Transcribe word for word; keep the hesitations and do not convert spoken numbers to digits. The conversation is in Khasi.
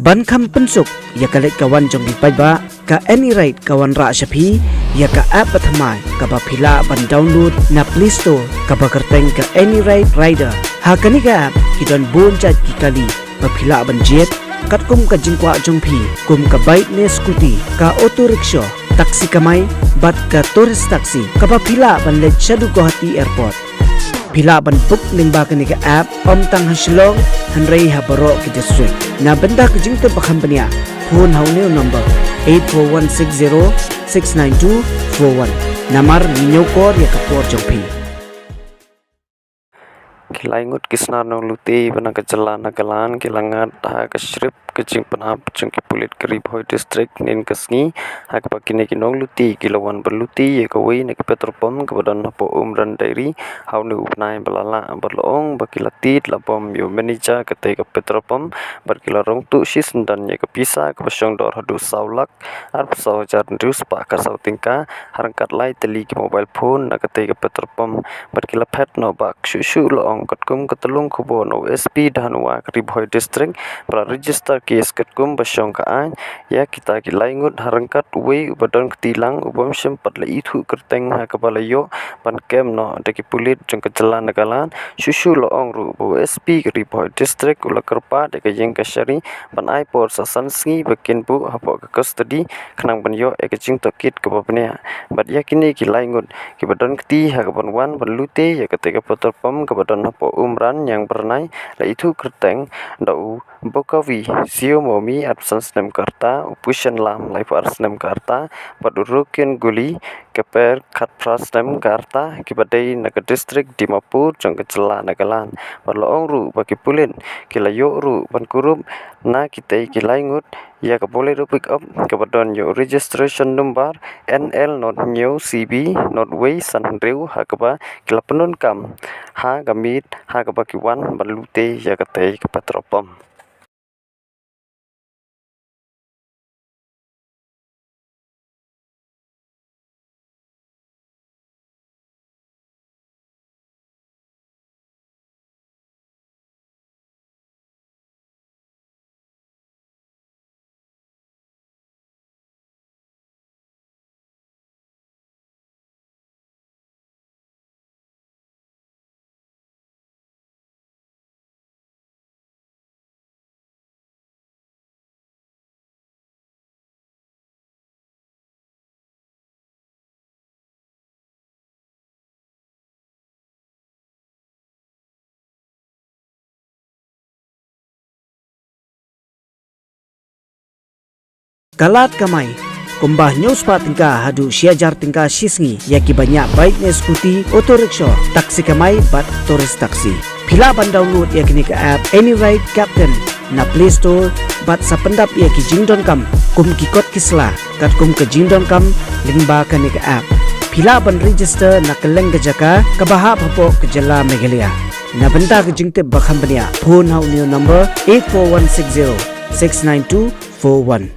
Ban kham pynsuk ïa ka leit ka wan jong ki paidbah, ka AnyRide ka wanrah sha phi ïa ka app bathymmai kaba phi lah ban download na Play Store, kaba kyrteng ka AnyRide Rider. Ha kane ka app ki don bun jait ki kali ba phi lah ban jied, katkum ka jingkwah jong phi, kum ka bike ne scooty, ka auto rickshaw, taxi kamai, bad ka tourist taxi, kaba phi lah ban leit shaduh Guwahati Airport. Phi lah ban book lyngba kane ka app, ym tang ha Shillong, hynrei ha baroh ki district. Na bynta ka jingtip ba kham bniah, phone ha une u number, eight four one six zero six nine two four one. Namar ngi ñiewkor ïa ka por jong phi. Ki lai ngut ki snar nonglute ba na ka jylla Nagaland ki la ngat ha ka shrip ka jingpynap jong ki pulit ka Ri Bhoi District hynnin ka sngi, ha kaba kine ki nonglute ki la wan ban lute ïa kawei na ki petrol pump kaba don hapoh Umran Dairy ha une u bnai ba la lah, bad la ong ba ki la tied la bom ïa u manager katei ka petrol pump, bad ki la rung tuh shisyndon ïa ka pisa kaba shong dor haduh saw lak arphew saw hajar hynriew spah khatsaw tyngka, ha ryngkat lai tylli ki mobile phone na katei ka petrol pump, bad ki la phet noh bah shuh shuh, la ong, katkum ka tyllong khubor na u S P Dhanuka ka Ri Bhoi District, ba la register case katkum ba shong ka aiñ ïa kita ki lai ngut, ha ryngkat uwei uba don kti lang u bym shym pat la ithuh kyrteng, ha kaba la ïoh ban kem noh da ki pulit jong ka jylla Nagaland. Shuh shuh la ong ruh ba u S P ka Ri Bhoi District u la kyrpad ïa ka ïing kashari ban ai por sa san sngi ba kin buh hapoh ka custody, khnang ban ïoh ïa ka jingtohkit kaba bniah. Bad ïa kine ki lai ngut kiba don kti ha kaban wan ban lute ïa katei ka petrol pump kaba don hapoh Umran Ñiangbyrnai, la ithuh kyrteng da u Bokavi Siomomi, arphew san snem ka rta, u Pushenlam, laiphew ar snem ka rta, bad u Roken Guli Keper, khatphra snem ka rta, kiba dei na ka district Dimapur jong ka jylla Nagaland. Bad la ong ruh ba ki pulit ki la ïoh ruh ban kurup na kitei ki lai ngut ïa ka Bolero pickup kaba don ïa u registration number N L not hynñiew C B not wei san hynriew, ha kaba ki la pyndonkam ha ka miet ha kaba ki wan ban lute ïa katei ka petrol pump. Ka lad kamai kumba hynñiew spah tyngka haduh shi hajar tyngka shi sngi ïa kiba ñiah bike ne scooty, auto rickshaw, taxi kamai bad tourist taxi. Phi lah ban download ïa kane ka app AnyRide Captain na Play Store bad sa pyndap ïa ki jingdonkam kum ki kot ki sla katkum ka jingdonkam lyngba kane ka app. Phi lah ban register na kylleng ka jaka kaba hap hapoh ka jylla Meghalaya. Na bynta ka jingtip ba kham bniah, phone ha une u number eight four one six zero six nine two four one.